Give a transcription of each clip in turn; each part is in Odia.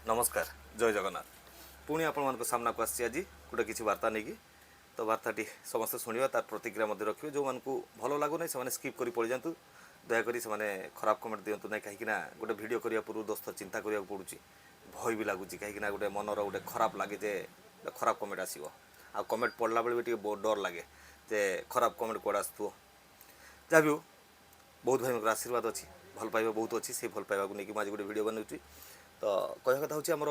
ନମସ୍କାର, ଜୟ ଜଗନ୍ନାଥ। ପୁଣି ଆପଣମାନଙ୍କ ସାମ୍ନାକୁ ଆସିଛି ଆଜି ଗୋଟେ କିଛି ବାର୍ତ୍ତା ନେଇକି। ତ ବାର୍ତ୍ତାଟି ସମସ୍ତେ ଶୁଣିବା, ତାର ପ୍ରତିକ୍ରିୟା ମଧ୍ୟ ରଖିବେ। ଯେଉଁମାନଙ୍କୁ ଭଲ ଲାଗୁନାହିଁ, ସେମାନେ ସ୍କିପ୍ କରି ପଳେଇଯାଆନ୍ତୁ। ଦୟାକରି ସେମାନେ ଖରାପ କମେଣ୍ଟ ଦିଅନ୍ତୁ ନାହିଁ, କାହିଁକିନା ଗୋଟେ ଭିଡ଼ିଓ କରିବା ପୂର୍ବରୁ 10 ଥର ଚିନ୍ତା କରିବାକୁ ପଡ଼ୁଛି। ଭୟ ବି ଲାଗୁଛି, କାହିଁକିନା ଗୋଟେ ମନର ଗୋଟେ ଖରାପ ଲାଗେ ଯେ ଗୋଟେ ଖରାପ କମେଣ୍ଟ ଆସିବ। ଆଉ କମେଣ୍ଟ ପଢ଼ିଲା ବେଳେ ବି ଟିକେ ବହୁତ ଡର ଲାଗେ ଯେ ଖରାପ କମେଣ୍ଟ କୁଆଡ଼େ ଆସୁଥିବ। ଯାହା ବି ହଉ, ବହୁତ ଭାଇଙ୍କର ଆଶୀର୍ବାଦ ଅଛି, ଭଲ ପାଇବା ବହୁତ ଅଛି। ସେଇ ଭଲ ପାଇବାକୁ ନେଇକି ମୁଁ ଆଜି ଗୋଟେ ଭିଡ଼ିଓ ବନାଉଛି। ତ କହିବା କଥା ହେଉଛି, ଆମର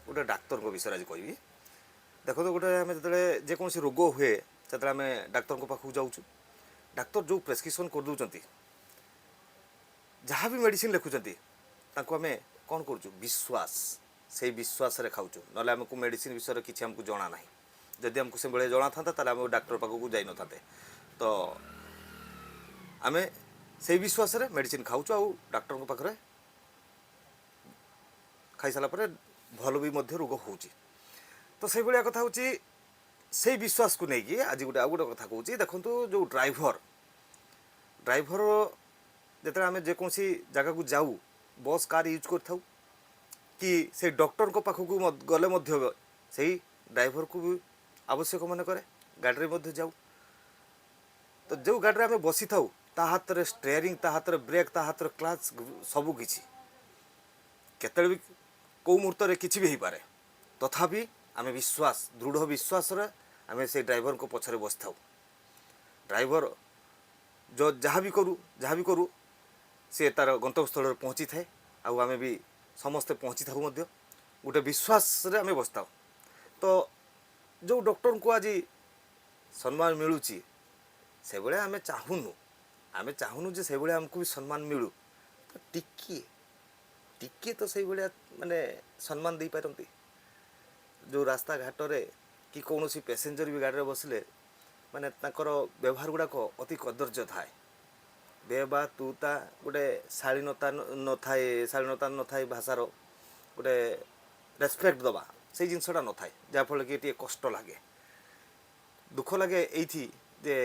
ଗୋଟେ ଡାକ୍ତରଙ୍କ ବିଷୟରେ ଆଜି କହିବି। ଦେଖନ୍ତୁ, ଗୋଟେ ଆମେ ଯେତେବେଳେ ଯେକୌଣସି ରୋଗ ହୁଏ, ସେତେବେଳେ ଆମେ ଡାକ୍ତରଙ୍କ ପାଖକୁ ଯାଉଛୁ। ଡାକ୍ତର ଯେଉଁ ପ୍ରେସକ୍ରିପସନ୍ କରିଦେଉଛନ୍ତି, ଯାହା ବି ମେଡ଼ିସିନ ଲେଖୁଛନ୍ତି, ତାଙ୍କୁ ଆମେ କ'ଣ କରୁଛୁ? ବିଶ୍ୱାସ, ସେଇ ବିଶ୍ୱାସରେ ଖାଉଛୁ। ନହେଲେ ଆମକୁ ମେଡ଼ିସିନ ବିଷୟରେ କିଛି ଆମକୁ ଜଣା ନାହିଁ। ଯଦି ଆମକୁ ସେଭଳିଆ ଜଣାଥାନ୍ତା, ତାହେଲେ ଆମେ ଡାକ୍ତର ପାଖକୁ ଯାଇନଥାନ୍ତେ। ତ ଆମେ ସେଇ ବିଶ୍ୱାସରେ ମେଡ଼ିସିନ ଖାଉଛୁ ଆଉ ଡାକ୍ତରଙ୍କ ପାଖରେ ଖାଇସାରିଲା ପରେ ଭଲ ବି ମଧ୍ୟ ରୋଗ ହେଉଛି। ତ ସେଇଭଳିଆ କଥା ହେଉଛି, ସେଇ ବିଶ୍ୱାସକୁ ନେଇକି ଆଜି ଗୋଟେ ଆଉ ଗୋଟେ କଥା କହୁଛି। ଦେଖନ୍ତୁ, ଯେଉଁ ଡ୍ରାଇଭର, ଯେତେବେଳେ ଆମେ ଯେକୌଣସି ଜାଗାକୁ ଯାଉ, ବସ୍, କାର୍ ୟୁଜ୍ କରିଥାଉ କି ସେଇ ଡକ୍ଟରଙ୍କ ପାଖକୁ ଗଲେ ମଧ୍ୟ ସେଇ ଡ୍ରାଇଭରକୁ ବି ଆବଶ୍ୟକ ମନେ କରେ। ଗାଡ଼ିରେ ମଧ୍ୟ ଯାଉ। ତ ଯେଉଁ ଗାଡ଼ିରେ ଆମେ ବସିଥାଉ, ତା ହାତରେ ଷ୍ଟେରିଂ, ତା ହାତରେ ବ୍ରେକ୍, ତା ହାତରେ କ୍ଲଚ୍, ସବୁ କିଛି। କେତେବେଳେ ବି କେଉଁ ମୁହୂର୍ତ୍ତରେ କିଛି ବି ହେଇପାରେ। ତଥାପି ଆମେ ବିଶ୍ୱାସ, ଦୃଢ଼ ବିଶ୍ୱାସରେ ଆମେ ସେଇ ଡ୍ରାଇଭରଙ୍କ ପଛରେ ବସିଥାଉ। ଡ୍ରାଇଭର ଯାହା ବି କରୁ, ସେ ତାର ଗନ୍ତବ୍ୟସ୍ଥଳରେ ପହଞ୍ଚିଥାଏ ଆଉ ଆମେ ବି ସମସ୍ତେ ପହଞ୍ଚିଥାଉ ମଧ୍ୟ। ଗୋଟେ ବିଶ୍ୱାସରେ ଆମେ ବସିଥାଉ। ତ ଯେଉଁ ଡକ୍ଟରଙ୍କୁ ଆଜି ସମ୍ମାନ ମିଳୁଛି, ସେଭଳିଆ ଆମେ ଚାହୁଁନୁ। ଆମେ ଚାହୁଁନୁ ଯେ ସେଇଭଳିଆ ଆମକୁ ବି ସମ୍ମାନ ମିଳୁ। ତ ଟିକିଏ ଟିକିଏ ତ ସେଇଭଳିଆ ମାନେ ସମ୍ମାନ ଦେଇପାରନ୍ତି। ଯେଉଁ ରାସ୍ତାଘାଟରେ କି କୌଣସି ପ୍ୟାସେଞ୍ଜର ବି ଗାଡ଼ିରେ ବସିଲେ, ମାନେ ତାଙ୍କର ବ୍ୟବହାର ଗୁଡ଼ାକ ଅତି କଦର୍ଯ୍ୟ ଥାଏ। ବେ ବା ତୁ ତା, ଗୋଟେ ଶାଳୀନତା ନଥାଏ, ଶାଳୀନତା ନଥାଏ। ଭାଷାର ଗୋଟେ ରେସପେକ୍ଟ ଦେବା, ସେଇ ଜିନିଷଟା ନଥାଏ, ଯାହାଫଳରେ କି ଟିକେ କଷ୍ଟ ଲାଗେ, ଦୁଃଖ ଲାଗେ ଏଇଠି ଯେ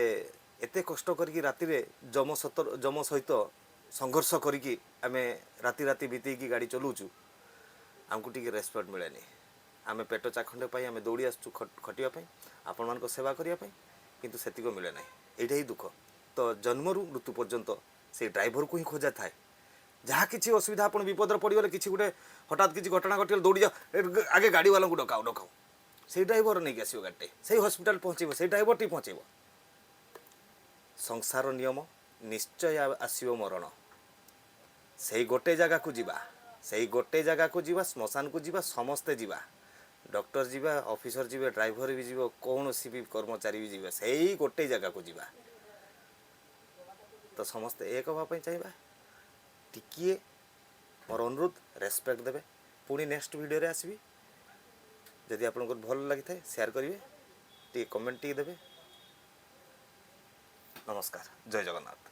ଏତେ କଷ୍ଟ କରିକି ରାତିରେ ଯମ ସହିତ ସଂଘର୍ଷ କରିକି ଆମେ ରାତି ରାତି ବିତେଇକି ଗାଡ଼ି ଚଲାଉଛୁ, ଆମକୁ ଟିକେ ରେସପେକ୍ଟ ମିଳେନି। ଆମେ ପେଟ ଚାଖଣ୍ଡେ ପାଇଁ ଆମେ ଦୌଡ଼ି ଆସୁଛୁ ଖଟିବା ପାଇଁ, ଆପଣମାନଙ୍କ ସେବା କରିବା ପାଇଁ, କିନ୍ତୁ ସେତିକ ମିଳେ ନାହିଁ। ଏଇଟା ହିଁ ଦୁଃଖ। ତ ଜନ୍ମରୁ ମୃତ୍ୟୁ ପର୍ଯ୍ୟନ୍ତ ସେଇ ଡ୍ରାଇଭରକୁ ହିଁ ଖୋଜା ଥାଏ। ଯାହା କିଛି ଅସୁବିଧା, ଆପଣ ବିପଦରେ ପଡ଼ିଗଲେ, କିଛି ଗୋଟେ ହଠାତ୍ କିଛି ଘଟଣା ଘଟିଗଲେ, ଦୌଡ଼ି ଯାଅ, ଏ ଆଗେ ଗାଡ଼ିବାଲାଙ୍କୁ ଡକାଅ, ଡକାଅ। ସେଇ ଡ୍ରାଇଭର ନେଇକି ଆସିବ ଗାଡ଼ିଟେ, ସେଇ ହସ୍ପିଟାଲ ପହଞ୍ଚେଇବ, ସେଇ ଡ୍ରାଇଭରଟି ପହଞ୍ଚେଇବ। ସଂସାର ନିୟମ, ନିଶ୍ଚୟ ଆସିବ ମରଣ। ସେଇ ଗୋଟେ ଜାଗାକୁ ଯିବା, ସେଇ ଗୋଟେ ଜାଗାକୁ ଯିବା, ଶ୍ମଶାନକୁ ଯିବା, ସମସ୍ତେ ଯିବା। ଡକ୍ଟର ଯିବା, ଅଫିସର ଯିବେ, ଡ୍ରାଇଭର ବି ଯିବ, କୌଣସି ବି କର୍ମଚାରୀ ବି ଯିବେ, ସେଇ ଗୋଟେ ଜାଗାକୁ ଯିବା। ତ ସମସ୍ତେ ଏକ ହେବା ପାଇଁ ଚାହିଁବା। ଟିକିଏ ମୋର ଅନୁରୋଧ, ରେସପେକ୍ଟ ଦେବେ। ପୁଣି ନେକ୍ସଟ ଭିଡ଼ିଓରେ ଆସିବି। ଯଦି ଆପଣଙ୍କର ଭଲ ଲାଗିଥାଏ, ସେୟାର କରିବେ, ଟିକେ କମେଣ୍ଟ ଟିକେ ଦେବେ। ନମସ୍କାର, ଜୟ ଜଗନ୍ନାଥ।